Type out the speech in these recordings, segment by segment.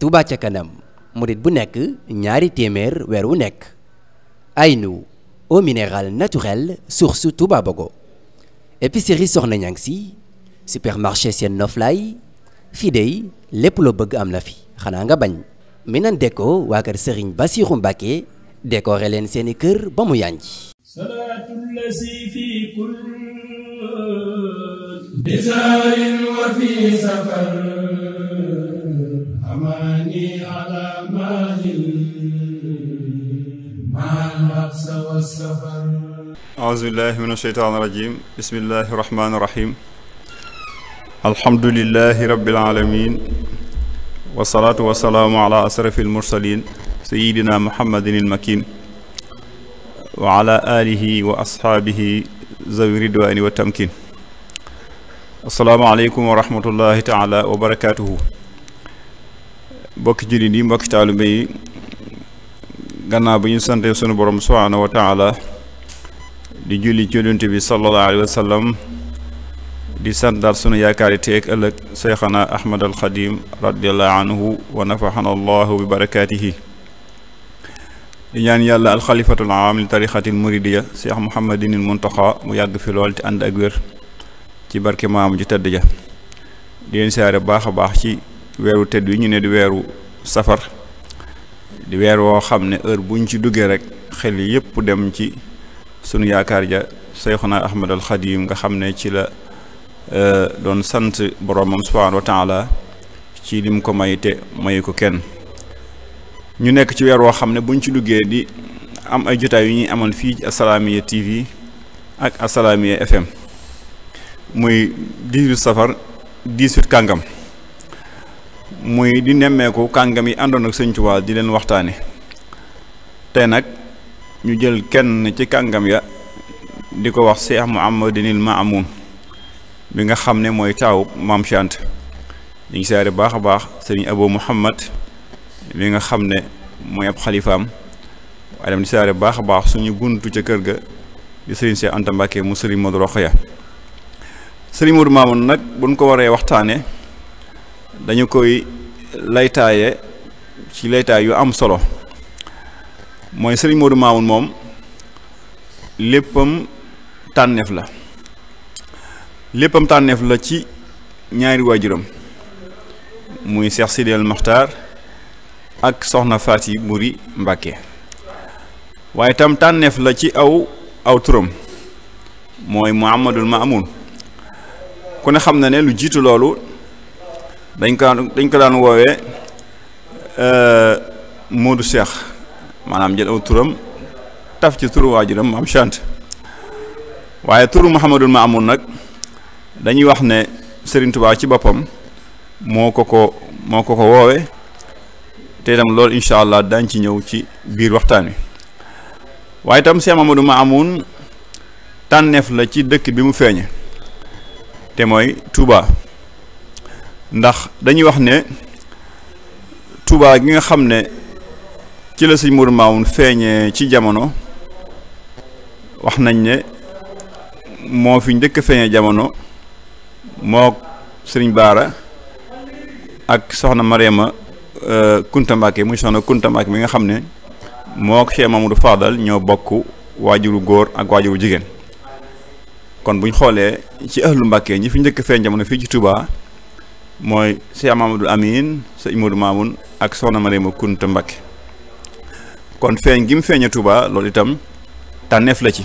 Touba ca kanam murit bu nekk ñaari téeméer weer wu nekk. Aynu eau minérale naturelle source Touba Bogo. Épicerie Soxna Ñang si supermarché seen noflaay fii dey lépp loo bëgg am na fi xanaa nga bañ. Minan Déco waa kër Serigne Bassirou Mbacké décoré leen seeni kër ba mu yànj. salaatul lazi fi kull bizaarin wa fi safar amaani ala maahil ma'al mabsa wa safar. auzu billahi mina shaytaani rajim. bismillahi rahmaani rahim. alhamdulillahi rabbil alamin. wasalaatu wasalaamu ala asrafil mursalin sayidina muhammadin il makin wa ala alihi wa ashaabihi zawi ridwaani wa tamkin. assalaamu aleykum wa rahmatullahi taala wa barakaatuhu. mbokki jullit yi, mbokki taalibe yi, gannaaw bi ñu sante sunu borom subhaanahu wa taala di julli ci yonent bi sallallahu alayhi wa sallam, di sant daal sunu yaakaari teeg ëllëg Seyxana Ahmad al Xadim radiallahu anhu wa nafaxana allahu bi barakaatihi. di ñaan yàlla alxalifatul aam li tarixatil muridiya Cheikh Mouhamadinil Muntaxa mu yàgg fi lool te ànd ak wér ci barke maamu ji tëdd ja. di leen siyaare baax a baax ci weeru tëdd yi ñu ne di weeru safar, di weer woo xam ne heure buñ ci duggee rek xel yépp dem ci sunu yaakaar ja Seyxana Ahmad al Xadim nga xam ne ci la doon sant boromam subhaanahu wa taala ci lim ko may te mayu ko kenn. ñu nekk ci weer woo xam ne buñ ci duggee di am ay jotaay yu ñuy amal fii ci Assalaamy TV ak Assalaamy FM muy 18 safar 18 kàngam, muy di nemmeeku kàngam yi àndoon ak Sëñ Tuubaa di leen waxtaane. tey nag ñu jël kenn ci kàngam ya di ko wax Cheikh Mouhamadinil Mamoun bi nga xam ne mooy taawu Maam Cheikh Anta. ñu ngi siyaare baax a baax Sëriñ Abou Mouhamad bi nga xam ne mooy ab xalifaam, waaye dem di siyaare baax a baax suñu buntu ca kër ga di Sëriñ Cheikh Anta Mbacké mu Sëriñ Modou Rokhaya. Sëriñ Modou Mamoun nag buñ ko waree waxtaane dañu koy laytaaye ci laytaay yu am solo. mooy Sëriñ Modou Mamoun moom léppam tànneef la. léppam tànneef la ci ñaari waajuram muy Cheikh Sidi El Mokhtar ak soxna Faati Buri Mbàkke, waaye tam tànneef la ci aw turam mooy Muhammadul Mamoun. ku ne xam na ne lu jiitu loolu dañ ko daan woowee Modou Cheikh, maanaam jël aw turam taf ci turu waajuram Maam Cheikh Anta. waaye turu Muhammadul Mamoun nag dañuy wax ne Serigne Touba ci boppam moo ko ko woowe, te itam loolu incha allah dañ ci ñëw ci biir waxtaan wi. waaye itam Cheikh Mouhamadou Mamoun tànneef la ci dëkk bi mu feeñe te mooy Touba, ndax dañuy wax ne Touba gi nga xam ne ci la Sëñ Modou Mamoun feeñee ci jamono, wax nañ ne moo fi njëkk a feeñee jamono moo Sëriñ Baara ak soxna Mariama Kunta Mbàkke muy soxna Kunta Mbàkke mi nga xam ne moo Cheikh Mamadou Fadal ñoo bokk waajuru góor ak waajuru jigéen. kon buñ xoolee ci ahlu Mbàkke ñi fi njëkk feeñ jamono fii ci Touba mooy Cheikh Mamadou Amin, Sëñ Modou Mamoun ak soxna Mariama Kunta Mbàkke. kon feeñ gi mu feeñe Touba loolu itam tànneef la ci.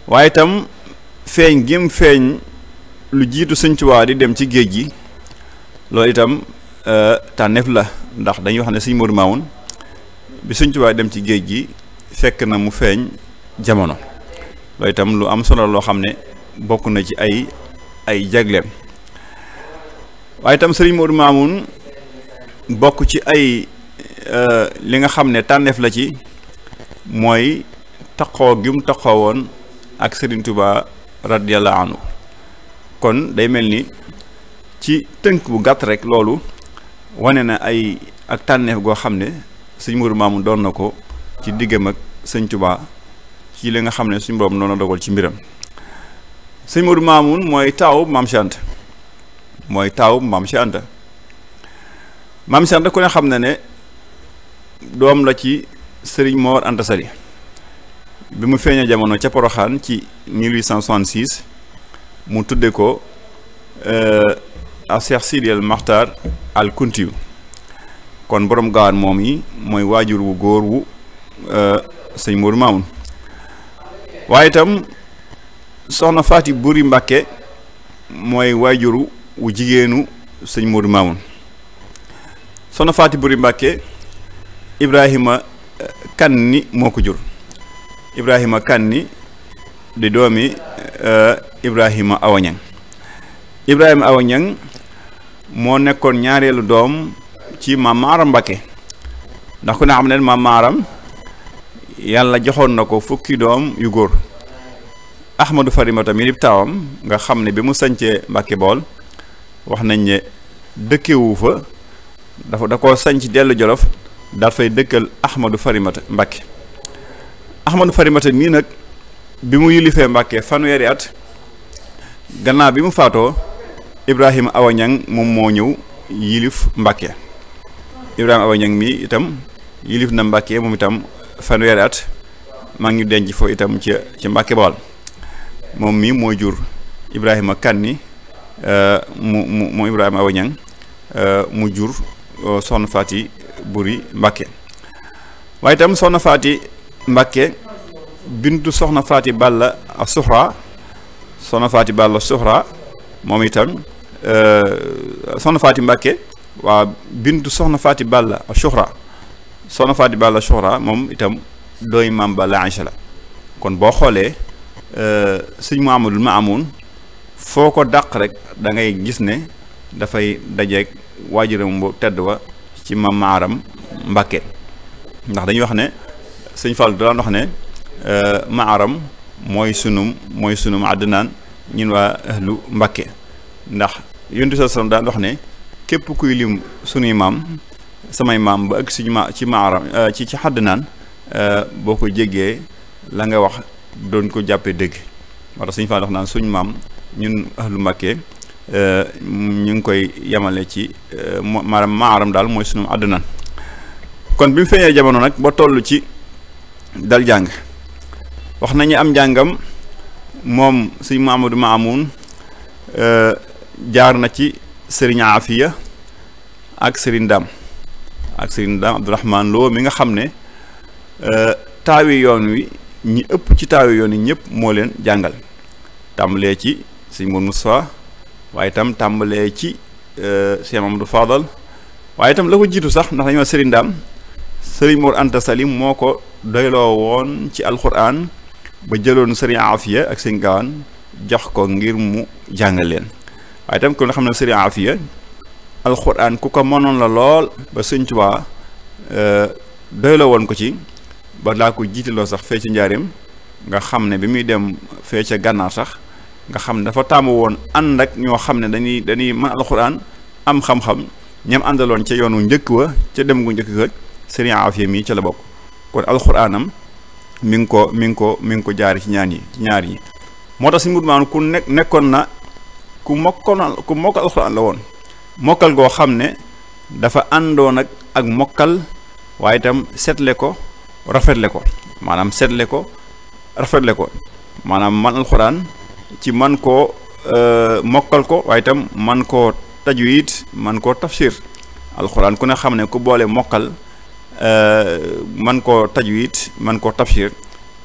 waaye itam feeñ gi mu feeñ lu jiitu Sëñ Tuubaa di dem ci géej gi loolu itam tànneef la, ndax dañuy wax ne Sëñ Modou Mamoun bi Sëñ Tuubaa dem ci géej gi fekk na mu feeñ jamono. loolu itam lu am solo loo xam ne bokk na ci ay jagleem. waaye itam Sëriñ Modou Mamoun bokk ci ay li nga xam ne tànneef la ci mooy taqoo gi mu taqoo woon ak Sëriñ Tuubaa radiyallahu anhu. kon day mel ni ci tënk bu gàtt rek loolu wane na ak tànneef goo xam ne Sëñ Modou Mamoun doon na ko ci diggam ak Sëñ Tuubaa ci li nga xam ne suñu borom noonu dogal ci mbiram. Sëñ Modou Mamoun mooy taawu Maam Cheikh Anta, maam Cheikh da ku ne xam na ne doom la ci Serigne Mor Anta Sali bi mu feeñee jamono ca Poroxaan ci 1866 mu tudde ko a Cheikh Sidi El Maxtar al Kuntiyu kon borom gaawaan moom yi mooy waajur wu góor wu sëñ Modou Mamoun waaye itam soxna Faati Buri Mbàkke mooy waajuru wu jigéenu sëñ Modou Mamoun soxna Faati Buri Mbàkke Ibrahima Kanni moo ko jur Ibrahima Kanni di doomi Ibrahima Awañang Ibrahima Awañang moo nekkoon ñaareelu doom ci maam Maaram Mbàkke ndax ku ne xam ne maam Maaram yàlla joxoon na ko fukki doom yu góor Ahmadou Farimata mi di taawam nga xam ne bi mu sañcee Mbàkke Bool wax nañ ne dëkkewu fa da ko sañc dellu Jolof daal fay dëkkal Ahmadou Farimata Mbàkke Ahmadou Farimata nii nag bi mu yilifee Mbàkke fanweeri at gannaaw bi mu faatoo Ibrahima Awañang moom moo ñëw yilif Mbàkke Ibrahima Awañang mi itam yilif na Mbàkke moom itam fanweeri at maa ngi denc fo itam ci Mbàkke Bawol moom mi mooy jur Ibrahima Kanni mu Ibrahima Awañang mu jur soxna Faati Buri Mbàkke waaye itam soxna Faati Mbàkke bintu soxna Faati Balla Suxra soxna Faati Balla Suxra moom itam soxna Faati Mbàkke waa bintu soxna Faati Balla Suxra soxna Faati Balla Suxra moom itam dooy maam Balla Aïcha la kon boo xoolee sëñ Muhammadul Maamun foo ko dàq rek da ngay gis ne dafay dajeeg waajuram bu tedd wa ci maam Maaram Mbàkke ndax dañuy wax ne sëñ Fall daan wax ne Maaram mooy sunum àddinaan ñun waa ahlu Mbàkke ndax yonent bi sallam daan wax ne képp kuy lim sunuy maam samay maam ba ak ci Maaram ci àddinaan boo ko jéggee la nga wax doon ko jàppee dëgg moo tax sëñ Fall wax naan suñ maam ñun ahlu Mbàkke ñu ngi koy yemale ci Maaram daal mooy sunu àddinaan kon bi mu feeñee jamono nag ba toll ci dal jàng wax nañu am njàngam moom sëñ Mamadou Maamoun jaar na ci Serigne Afiya ak Serigne Dam Abdourahman Lo mi nga xam ne taawi yoon wi ñi ëpp ci taawi yoon yi ñëpp moo leen jàngal tàmbalee ci sëñ Mourou Moussa waaye itam tàmbalee ci Cheikh Mamadou Fadal waaye itam la ko jiitu sax ndax dañoo Serigne Dam Serigne Mor Anta Salim moo ko doyloo woon ci alquran ba jëloon Serigne Afiya ak sëñ Gaawaan jox ko ngir mu jàngal leen waaye itam kon nga xam ne Serigne Afiya alquran ku ko mënoon la lool ba sëñ Tuubaa doyloo woon ko ci ba laa ko jiitaloo sax fee ci njaareem nga xam ne bi muy dem fee ca gànnaar sax nga xam ne dafa taamu woon ànd ak ñoo xam ne dañuy mën alquran am xam-xam ñam àndaloon ca yoonu njëkk wa ca dem gu njëkk ga Serigne Afiya mi ca la bokk kon alquranam mi ngi ko jaari ci ñaar yi moo tax si mudmaan ku nekkoon na ku mokkal alquran la woon mokkal goo xam ne dafa àndoon ak mokkal waaye itam seetle ko rafetle ko maanaam seetle ko rafetle ko maanaam man alquran ci man koo mokkal ko waaye itam man koo tajwid man koo tafsir alquran ku ne xam ne ku boole mokkal man koo tajwid man koo tafsir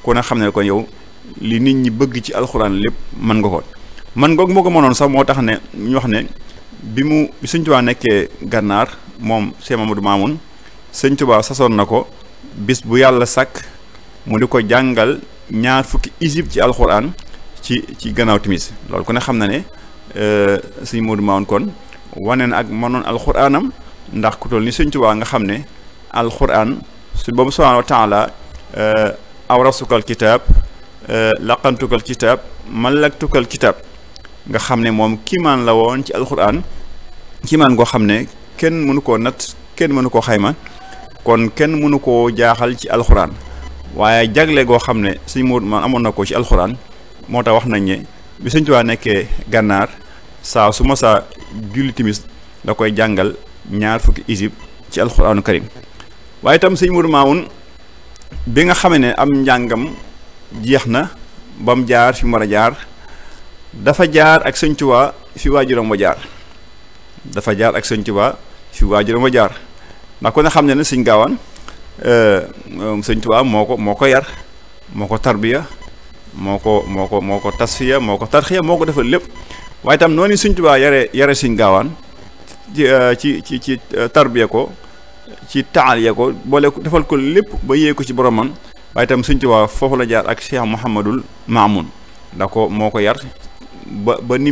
ku ne xam ne ko yow li nit ñi bëgg ci alxuraan lépp mën nga ko man ngoog moo ko mënoon sax moo tax ne ñu wax ne bi Sëñ Tuubaa nekkee gànnaar moom Cheikh Mamadou Mamoun Sëñ Tuubaa sasoon na ko bis bu yàlla sàkk mu di ko jàngal ñaar fukki isib ci alxuraan ci gannaaw timis loolu ku ne xam na ne Sëñ Mamadou Mamoun kon wane na ak mënoon alxuraanam ndax ku toll ni Sëñ Tuubaa nga xam ne alxuraan su boobu subhaanahu wa taala awrasukal kitaab laqantukal kitaab malaktukal kitaab nga xam ne moom kiimaan la woon ci alxuraan kiimaan goo xam ne kenn mënu koo natt kenn mënu koo xayma kon kenn mënu koo jaaxal ci alxuraan waaye jagle goo xam ne Sëñ Moodu man amoon na ko ci alxuraan moo tax wax nañ ne bi Sëñ Tuubaa nekkee gànnaar saa su ma saa julli timis da koy jàngal ñaar fukki isib ci alxuraanu karim. waaye itam sëñ Modou Mamoun bi nga xamee ne am njàngam jeex na ba mu jaar fi mu war a jaar dafa jaar ak sëñ Tuubaa fi waajuram wa jaar dafa jaar ak sëñ Tuubaa fi waajuram wa jaar ndax ko ne xam ne ne sëñ Gaawaan sëñ Tuubaa moo ko yar moo ko tarbiya moo ko tasfiya moo ko tarxiya moo ko defal lépp. waaye itam noonu sëñ Tuubaa yare sëñ Gaawaan ci tarbiya ko ci taaliya ko boole ko defal ko lépp ba yee ko ci boromam. waaye itam sëñ Tuubaa foofu la jaar ak Cheikh Mouhamadul Mamoun ndax ko moo ko yar ba ni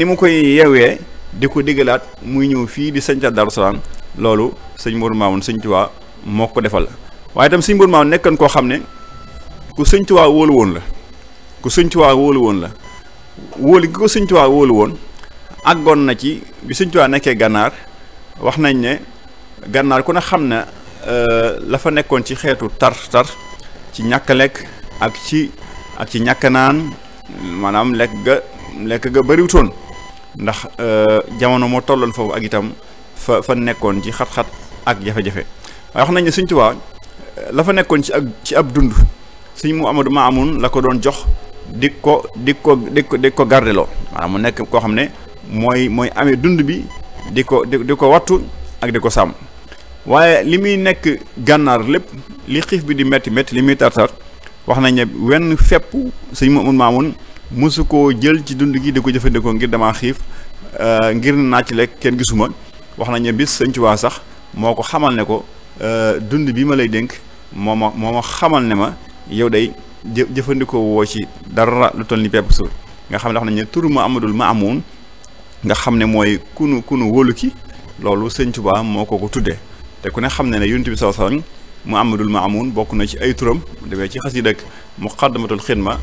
mu koy yeewee di ko diggalaat muy ñëw fii di sañcaat Daaru Salaam loolu sëñ Modou Mamoun sëñ Tuubaa moo ko defal. waaye itam sëñ Modou Mamoun nekkan koo xam ne ku sëñ Tuubaa wóolu woon la wóolu gi ko sëñ Tuubaa wóolu woon àggoon na ci bi sëñ Tuubaa nekkee gànnaar wax nañ ne gànnaar ku ne xam ne la fa nekkoon ci xeetu tar ci ñàkk lekk ak ci ñàkk naan maanaam lekk ga bariwutoon ndax jamono moo tolloon foofu ak itam fa nekkoon ci xat-xat ak jafe-jafe. waaye wax nañ ne sëñ Tuubaa la fa nekkoon ci ab dund sëñ Mouhamadou Mamoun la ko doon jox di ko gardeloo maanaam mu nekk koo xam ne mooy amee dund bi di ko wattu ak di ko sàmm. waaye li muy nekk gànnaar lépp li xiif bi di métti li muy tartar wax nañ ne wenn fepp sëñ Mouhamadou Mamoun mosu koo jël ci dund gi di ko jëfandikoo ngir damaa xiif ngir naaj lekk kenn gisuma. wax nañ ne bis sëñ Tuubaa sax moo ko xamal ne ko dund bi ma lay dénk moo ma xamal ne ma yow day jëfandikoo woo ci dara lu toll ni pepp suuf nga xam ne wax nañ ne turu Mouhamadul Mamoun nga xam ne mooy kunu wóolu ki loolu sëñ Tuubaa moo ko tuddee. te ku ne xam ne Yonent bi sallallahu alayhi wasallam Mouhamadul Mamoun bokk na ci ay turam demee ci xasida ak Muqaddamatul Xidma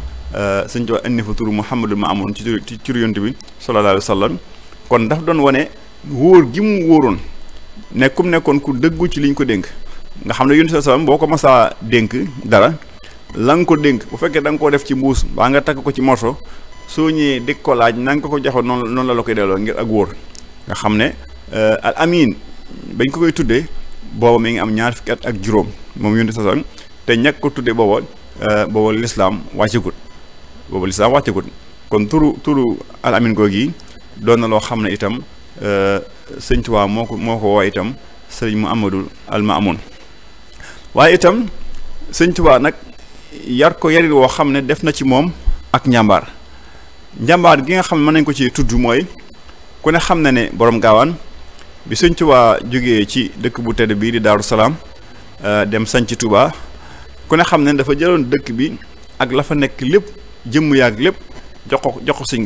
sëñ Tuubaa indi fa turu Mouhamadul Mamoun ci turu Yonent bi sallallahu alayhi wasallam kon daf doon wane wóor gi mu wóoroon nekkoon ku dëggu ci liñ ko dénk nga xam ne Yonent bi sallallahu alayhi wasallam boo ko masaa dénk dara la nga ko dénk bu fekkee da nga koo def ci mbuus baa nga takk ko ci morso soo ñëwee dégg ko laaj na nga ko joxoon noonu la koy delloo ngir ak wóor nga xam ne al amin bañ ko koy tuddee booba mi ngi am ñaar fukki at ak juróom moom Yonent bi sallallahu alayhi wasallam te ñàkk ko tuddee booba lislaam wàccegut kon turu al amin googu yi doon na loo xam ne itam sëñ Tuubaa moo ko woo itam sëriñ Mouhamadou al Mamoun. waaye itam sëñ Tuubaa nag yar ko yarit woo xam ne def na ci moom ak njàmbaar gi nga xam ne mën nañ ko ci tudd mooy ku ne xam na ne borom Gaawaan bi sëñ Tuubaa jógee ci dëkk bu tedd bii di Daaru Salaam dem sañ ci Tuubaa ku ne xam ne dafa jëloon dëkk bi ak la fa nekk lépp jëmm yaag lépp jox ko sëñ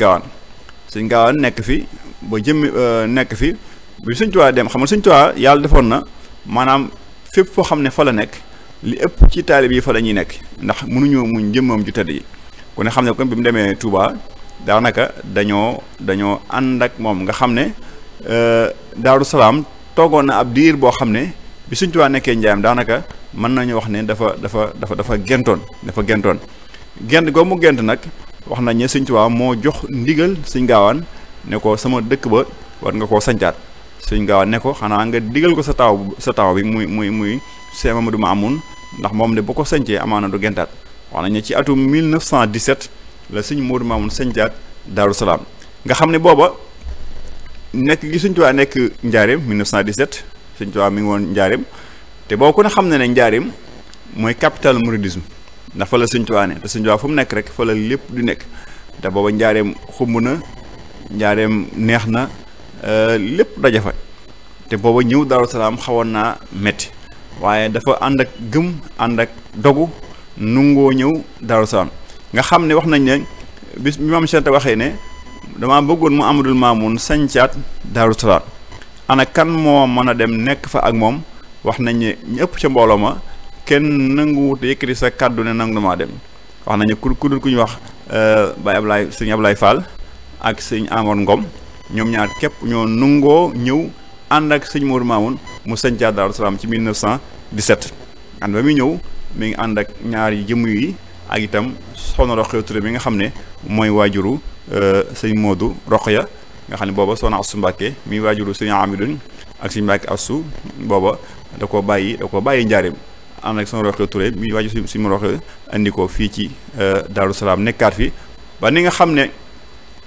Gaawaan nekk fi ba nekk fi bi sëñ Tuubaa dem xam nga sëñ Tuubaa yàlla defoon na maanaam fépp foo xam ne fa la nekk li ëpp ci taalib yi fa la ñuy nekk ndax mënuñoo muñ jëmmam ju tedd yi ku ne xam ne comme bi mu demee Touba daanaka dañoo ànd ak moom nga xam ne Daaru Salaam toogoon na ab diir boo xam ne bi sëñ Tuubaa nekkee njaayam daanaka mën nañu wax ne dafa gentoon gent goo mu gent nag wax nañ ne sëñ Tuubaa moo jox ndigal sëñ Gaawaan ne ko sama dëkk ba war nga koo sancaat sëñ Gaawaan ne ko xanaa nga digal ko sa taw bi muy Cheikh Mamadou Mamoun ndax moom de bu ko sancee amaana du gentaat wax nañ ne ci atum 1917 la sëñ Modou Mamoun sancaat Daaru Salaam nga xam ne booba nekk gi sëñ Tuubaa nekk njaareem 1917 sëñ Tuubaa mi ngi woon njaareem te boo ko ne xam ne njaareem mooy capital mouridisme ndax fa la sëñ Tuubaa ne te sëñ Tuubaa fu mu nekk rek fa la lépp di nekk te booba njaareem xumb na njaareem neex na lépp daja fa te booba ñëw Daaru Salaam xawoon naa metti waaye dafa ànd ak gëm ànd ak dogu nungoo ñëw Daaru Salaam nga xam ne wax nañ ne bis bi maam Cheikh waxee ne dama bëggoon mu Amadul Mamoun sañcaat Daaru Salaam ana kan moo mën a dem nekk fa ak moom wax nañ ne ñëpp ca mbooloo ma kenn nanguwut yëkkati sa kàddu ne nangu maa dem wax nañ ne ku dul ku ñu wax Baye Ablaye sëñ Ablaye Fall ak sëñ Amor Ngom ñoom ñaar képp ñoo nungoo ñëw ànd ak sëñ Modou Mamoun mu sañcaat Daaru Salaam ci 1917 ànd ba muy ñëw mi ngi ànd ak ñaari jëmm yi ak itam soxna Roqaya Touré mi nga xam ne mooy waajuru sëñ Modou Roqaya nga xam ne booba soxna Assu Mbàkke mi waajuru sëñ Amidun ak sëñ Mbàkke Assu booba da koo bàyyi njaareem ànd ak soxna Roxaya Touré mi waajur si mu Roxaya andi ko fii ci Daaru Salaam nekkaat fi ba ni nga xam ne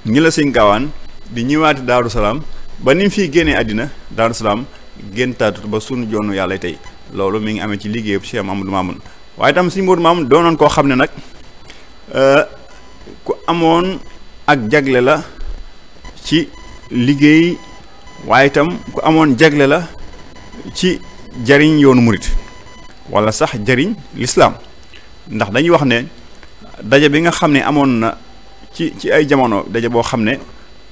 ñi la sëñ Gaawaan di ñëwaati Daaru Salaam ba ni mu fiy génnee àddina Daaru Salaam géntaatut ba sunu joonu yàlla tey loolu mi ngi amee ci liggéeyub Cheikh Mamadou Mamoun waaye itam sëñ Modou Mamoun doonoon koo xam ne nag ku amoon ak jagle la ci liggéey waaye itam ku amoon jagle la ci jariñ yoonu murit wala sax jariñ lislaam ndax dañuy wax ne daje bi nga xam ne amoon na ci ay jamono daje boo xam ne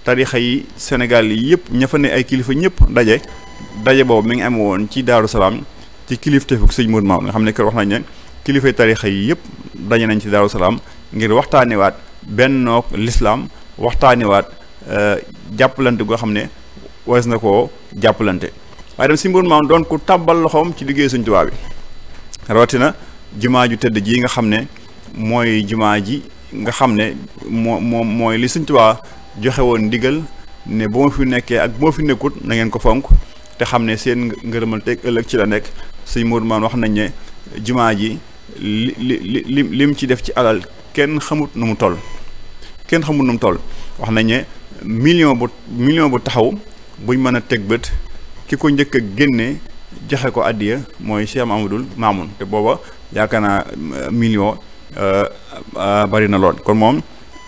tarixa yi Sénégal yi yëpp ña fa ne ay kilifa ñëpp daje boobu mi ngi am woon ci Daaru Salaam ci kilifteefuk sëñ Modou Mamoun nga xam ne kër wax nañ ne kilifay tarixa yi yëpp daje nañ ci Daaru Salaam ngir waxtaanewaat bennook lislaam waxtaanewaat jàppalante goo xam ne wees na koo jàppalante waaye dem sëñ Modou Mamoun doon ku tàbbal loxoom ci liggéey Sëñ Tuubaa bi rawatina jumaa ju tëdd ji nga xam ne mooy jumaa ji nga xam ne mooy li Sëñ Tuubaa joxe woon ndigal ne bu ma fi nekkee ak bu ma fi nekkut na ngeen ko fonk te xam ne seen ngërëmal teg ëllëg ci la nekk sëñ Modou Mamoun wax nañ ne jumaa ji lim ci def ci alal kenn xamut nu mu toll wax nañ ne million bu taxaw buñ mën a teg bët ki ko njëkk a génne joxe ko addiya mooy Cheikh Mamadou Mamoun te booba yaakaar naa million bari na lool kon moom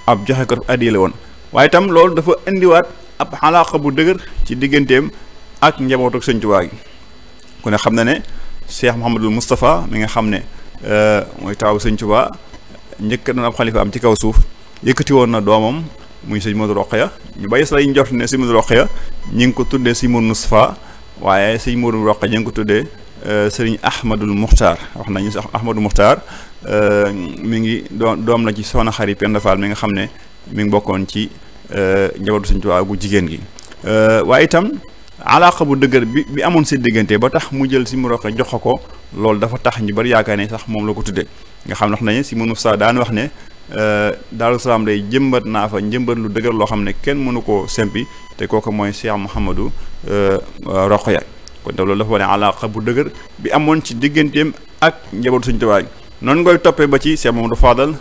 ab joxe ko addiya la woon waaye itam loolu dafa indiwaat ab xalaaqa bu dëgër ci digganteem ak njabootu ak Sëñ Tuubaa gi ku ne xam na ne Cheikh Mouhamadul Moustapha mi nga xam ne mooy taawu Sëñ Tuubaa njëkk na ab xalifa am ci kaw suuf yëkkati woon na doomam muy sëñ Modou Rokhaya ñu bàyyi sa lañ njort ne sëñ Modou Rokhaya ñi ngi ko tuddee sëñ Modou Moustapha waaye sëñ Modou Rokhaya ñi ngi ko tuddee sëriñ Ahmadul Muxtaar wax nañu sax Ahmadul Muxtaar mi ngi doom la ci soxna Xari Penda Fall mi nga xam ne mi ngi bokkoon ci njabootu Sëñ Tuubaa gu jigéen gi waaye itam alaaqa bu dëgër bi amoon seen diggante ba tax mu jël si mu roqe jox ko loolu dafa tax ñu bari yaakaar ne sax moom la ko tuddee nga xam ne wax nañu si mënu sa daan wax ne Daaru Salaam day jëmbat naa fa njëmbat lu dëgër loo xam ne kenn mënu koo sempi te kooku mooy Cheikh Mouhamadou Rokhaya kon te loolu dafa wane alaaqa bu dëgër bi amoon ci digganteem ak njabootu Sëñ Tuubaa noonu ngoy toppee ba ci Cheikh Mamadou Fadal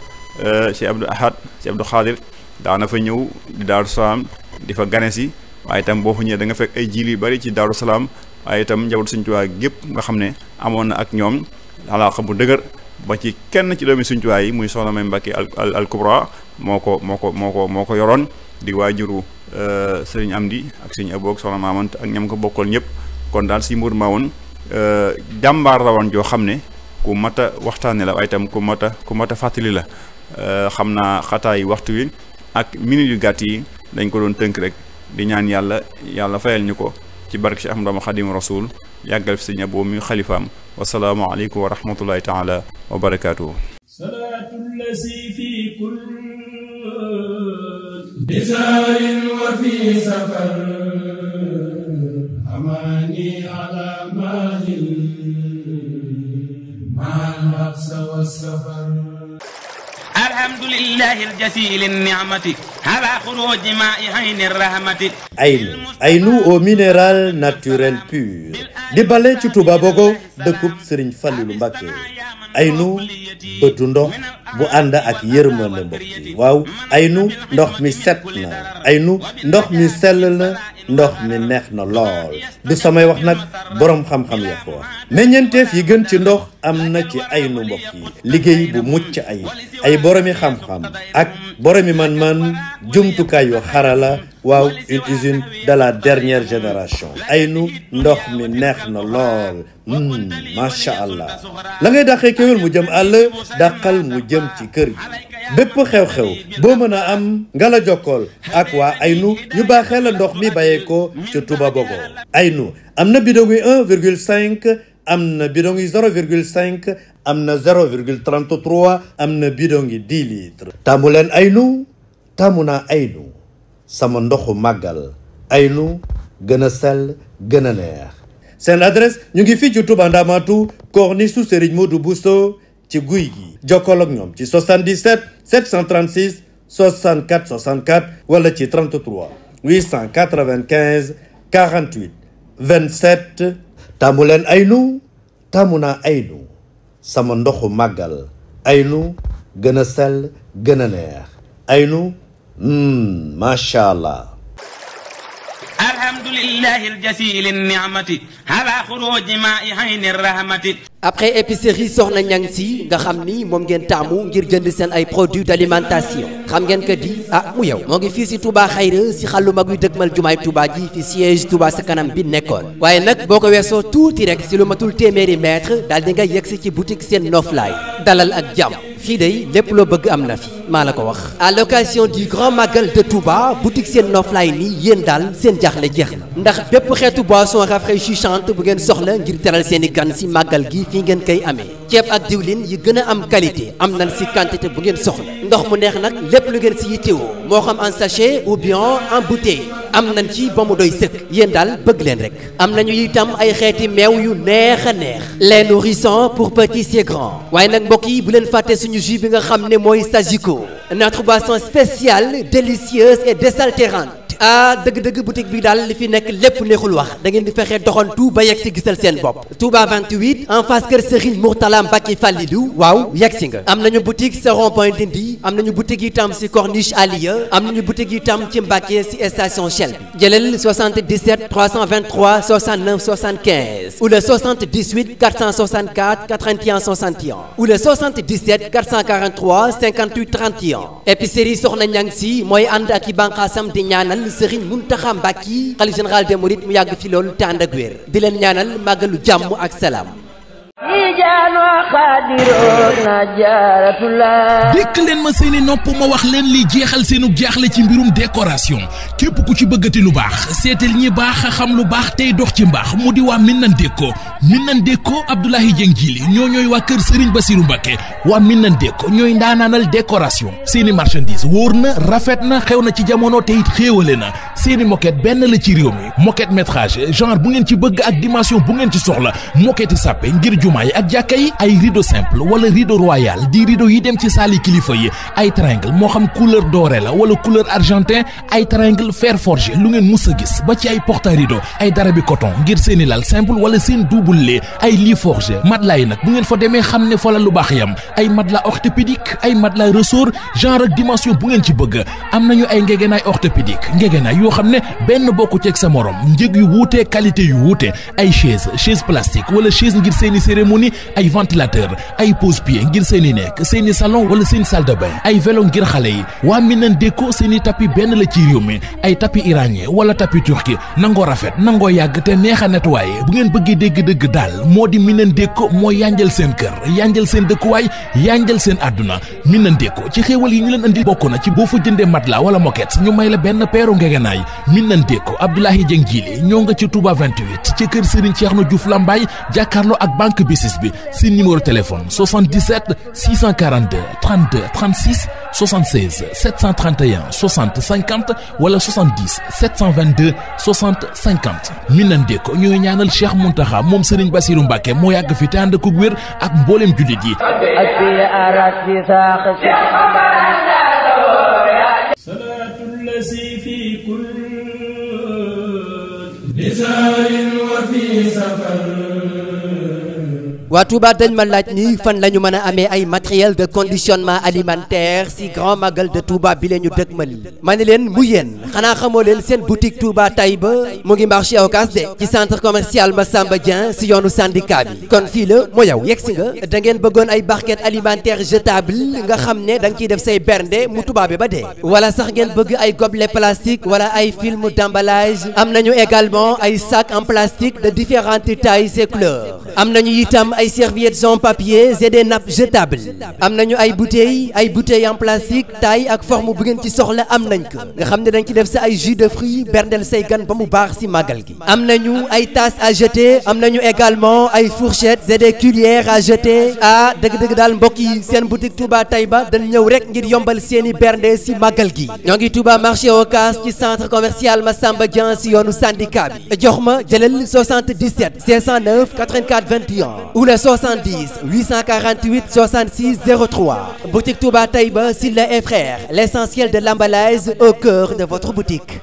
Cheikh Abdou Ahad Cheikh Abdou Khadir daana fa ñëw di Daaru Salaam di fa gane si waaye itam boo fa ñëwee da nga fekk ay jiil yu bari ci Daaru Salaam waaye itam njabootu Sëñ Tuubaa gépp nga xam ne amoon na ak ñoom alaaqa bu dëgër ba ci kenn ci doomi Sëñ Tuubaa yi muy soxna May Mbàkke al Kubra moo ko yoroon di waajuru sëriñ Amdi ak sëriñ Aboog soxna Maamant ak ñam ko bokkoon ñëpp kon daal si Modou Mamoun jàmbaar la woon joo xam ne ku mat a waxtaane la waaye itam ku mat a fàttali la xam naa xataay waxtu wi ak minute yu gàtt yi dañ ko doon tënk rek di ñaan yàlla fayal ñu ko ci barke Cheikh Ahmadou Khadim Rasoul yàggal fi sëñ Abo mi xalifaam wasalaamu aleykum wa rahmatullahi taala wa barakaatuhu salaatu llasi fi kull bisaarin wa fi safar amaani ala maahil maal mabsa wa safar alhamdulillahi aljasiil an-ni'mati ala khuruji ma'i ayni rahmati Aynou eau minérale naturelle pure di bale ci Touba Bogo dëkkub Serigne Fallilou Mbacké Aynou bëtu ndox bu ànd ak yërmande mbokk yi waaw Aynou ndox mi set na Aynou ndox mi sell na ndox mi neex na lool du samay wax nag boroom xam-xam ya ko wax meññeenteef yi gën ci ndox am na ci Aynou mbokk yi liggéey bu mucc ay boroomi xam-xam ak boroomi man-man jumtukaay yu xarala waaw une usine de la dernière génération Aynou ndox mi neex na lool macha allah la ngay dàqee kéwél mu jëm àll dàqal mu jëm ci kër gi bépp xew-xew boo mën a am nga la jokkool ak waa Aynou ñu baaxee la ndox mi bàyyeekoo ci Touba Bogo Aynou am na bidon yi 1,5 am na bidon yi 0,5 am na 0,33 am na bidon yi 10 litres taamu leen Aynou taamu naa Aynou sama ndoxu màggal Aynou gën a sell gën a neex seen adresse ñu ngi fii ci Touba Ndamatu corniche su Serigne Modou Bousso ci guy gi jokkool ak ñoom ci 77 736 64 64 wala ci 33 895 48 27 taamu leen Aynu taamu naa Aynu sama ndoxu màggal Aynu gën a sell gën a neex Aynu macha allah. Après épicerie Soxna Ñang si nga xam ni moom ngeen taamu ngir jënd seen ay produits d'alimentation xam ngeen que di mu yow moo ngi fii si Touba Xayra si xàllu mag yu dëgmal jumaay Touba ji fi siège Touba sa kanam bi nekkoon waaye nag boo ko weesoo tuuti rek si lu matul téeméeri mètre daal di nga yegsi ci boutique seen noflaay dalal ak jàmm fii day lépp loo bëgg am na fi maa la ko wax. à l'occasion du grand magal de Touba boutique seen noflaay nii yéen daal seen jaaxle jeex na ndax bépp xeetu boisson rafraîchissante bu ngeen soxla ngir teral seen i gan si màggal gi fii ngeen koy amee ceeb ak diwlin yi gën a am qualité am nañ si quantité bu ngeen soxla ndox mu neex nag lépp lu ngeen si yittewoo moo xam en sachet ou bien en bouteille am nañ ci ba mu doy sëkk yéen daal bëgg leen rek am nañu itam ay xeeti meew yu neex a neex lait nourrissant pour petits et grands waaye nag mbokk yi bu leen fàtte suñu jus bi nga xam ne mooy Sajico notre boisson spéciale délicieuse et désaltérante dëgg-dëgg boutique bi daal li fi nekk lépp neexul wax da ngeen di fexe doxantu ba yegg si gisal seen bopp Touba 28 en face kër Serigne Mourtala Mbacke Fallilou waaw yegg si nga am nañu boutique sa rond-point Ndindi am nañu boutique itam si Corniche Aliya am nañu boutique itam ci Mbacke si station Shell bi jëlal 77 323 69 75 ou le 78 464 81 61 ou le 77 443 58 31 épicerie Soxna Ñang si mooy ànd ak i bànqaasam di ñaanal Sëriñ Muntaxa Mbàkke xalifa général des mourides mu yàgg fi loolu te ànd ak wér di leen ñaanal màggalu jàmm ak salaam. dégg leen ma seeni nopp ma wax leen li jeexal seenu jaaxle ci mbirum décoration képp ku ci bëggati lu baax seetal ñi baax xam lu baax tey dox ci mbaax mu di waa Minane Déco Abdoulaye Dieng Jili ñooy waa kër Serigne Bassirou Mbacké waa Minane Déco ñooy ndaanaanal décoration seeni marchandise wóor na rafet na xew na ci jamono te it xéewale na seeni moquette benn la ci réew mi moquette métrage genre bu ngeen ci bëgg ak dimension bu ngeen ci soxla moquette sàppe ngir jumaa yi ak jàkka yi ay rideau simple wala rideau royal di rideau yi dem ci saali kilifa yi ay triangle moo xam couleur doré la wala couleur argentin ay triangle fer forgé lu ngeen mus a gis ba ci ay porte rideau ay darabi coton ngir seeni lal simple wala seen double lee ay lit forgé matelas yi nag bu ngeen fa demee xam ne fa la lu baax yam ay matelas orthopédique ay matelas ressort genre ak dimension bu ngeen ci bëgg am nañu ay ngegenaay orthopédique ngegenaay yoo xam ne benn bokku ceeg sa morom njëg yu wuute qualité yu wuute ay chaise plastique wala chaise ngir seeni cérémonie ay ventilateur ay pose-pied ngir seeni nekk seeni salon wala seeni salle de bain ay vélo ngir xale yi waa Minane Déco seeni tapis benn la ci réew mi ay tapis iranien wala tapis turki nangoo rafet nangoo yàgg te neex a nettoyer bu ngeen bëggee dégg-dëgg daal moo di Minane Déco moo yanjal seen kër yanjal seen dëkkuwaay yanjal seen àdduna Minane Déco ci xéewal yi ñu leen andi bokk na ci boo fa jëndee matelas wala moquette ñu may la benn peeru ngegenaay Minane Déco Abdoulaye Dieng Jili ñoo nga ci Touba 28 ci kër Serigne Cheikhna Diouf Lambaye jàkkaarloo ak banque BICIS bi si numéro téléphone 77 642 32 36 76 731 60 50 wala 70 722 60 50 Minane Déco ñooy ñaanal Cheikh Mountakha moom Serigne Bassirou Mbacké moo yàgg fi te ànd ak wér ak mboolem jullit yi. waa Touba dañ ma laaj ni fan la ñu mën a amee ay matériel de conditionnement alimentaire si grand magal de Touba bi la ñu dëgmal ma ne leen mu yéen xanaa xamoo leen seen boutique Touba Taïba mu ngi marché Ocass de ci centre commercial Massamba Dieng si yoonu syndicat bi kon fii la moo yow yegg si nga da ngeen bëggoon ay barquette alimentaire jetable nga xam ne da nga ciy def say bernde mu tubaabe ba dee wala sax ngeen bëgg ay gobelet plastique wala ay film d'emballage am nañu également ay sacs en plastique de différentes tailles et couleurs am nañu itam ay serviettes en papier et des nappes jetables am nañu ay bouteilles en plastique taille ak forme bu ngeen ci soxla am nañ ko nga xam ne dañ ci def sa ay jus de fruits berndel say gan ba mu baax ci màggal gi am nañu ay tasses à jeter am nañu également ay fourchettes et des cuillères à jeter dëgg-dëgg daal mbokk yi seen boutique Touba Taïba dañ ñëw rek ngir yombal seeni bernde ci màggal gi ñoo ngi Touba marché Ocass ci centre commercial Massamba Dieng ci yoonu syndicat bi jox ma jëlal 77 509 84 21 ou le 70 848 66 03 boutique Touba Taïba Sylla et frères l'essentiel de l'emballage au cœur de votre boutique.